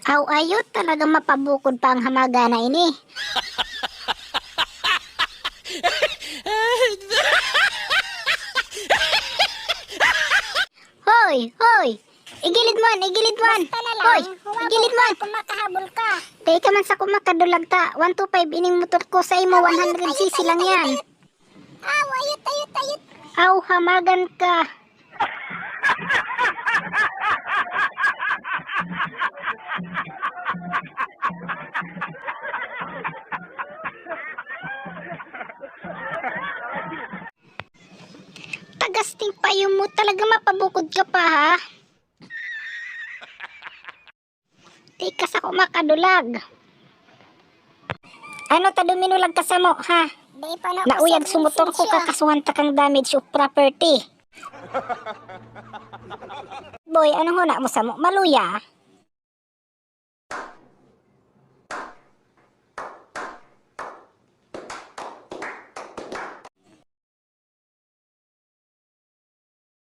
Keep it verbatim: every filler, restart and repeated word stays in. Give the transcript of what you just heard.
Aw, ayo talaga mapabukod pa ang hamaga na ini. Hoy, hoy! Igilid mo, igilid mo! Basta na lang, hoy, igilid mo! Kung makahabol ka. Dai ka man sa kumakadulag ta. One two five ining motor ko, sa imo, one hundred C C lang yan. Aw, ayot, ayot, ayot. Aw, hamagan ka. Tagas ting payo mo, talaga mapabukod ka pa, ha? Di ka sa ko makadulag. Ano ta duminulag ka samo, ha? Nauyag sa motor ko, kakasuhan ta kang damage of property. Boy, ano huna mo samo? Maluya?